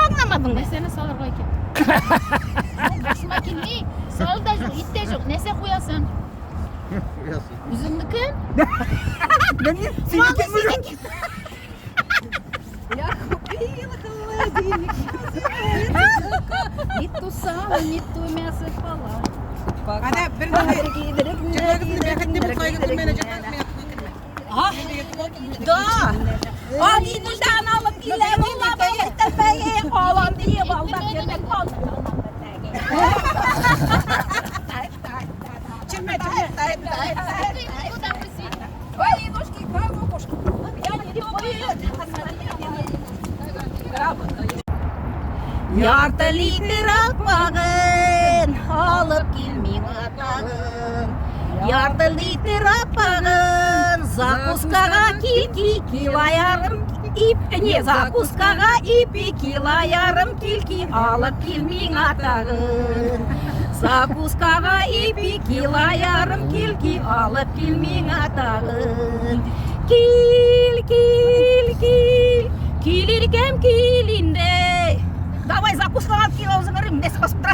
Аңламадың. Нәрсәне салырга икән? Башыма килми. Сал да юк, ит тә юк. Нәрсә куясың? Куясың. Үзеңнеке? Белмим, синеке синеке. Я купила холодильник, не ту сало, не ту мясо пала. Әнә бер бәхетле бул кайгы күрмә, нәҗат миңа кермә. Да! Алинудан алып килә, мулла бәйе, алам диеп алдап йөрмәк, Чирмә, чирмә. Куда мы Алинушки, коробушки, я не Ярты литр аппагын алып кил миңа тагын. Ярты литр аппагын закускага кил ки кило ярым ип не закускага ипи кило ярым кил ки алып кил миңа тагын. Закускага ипи кило ярым кил ки алып кил миңа тагын. Кил, кил, кил, кил иркәм, кил инде. Давай закускага кил авызыңа рым, нәрсә басып торасың?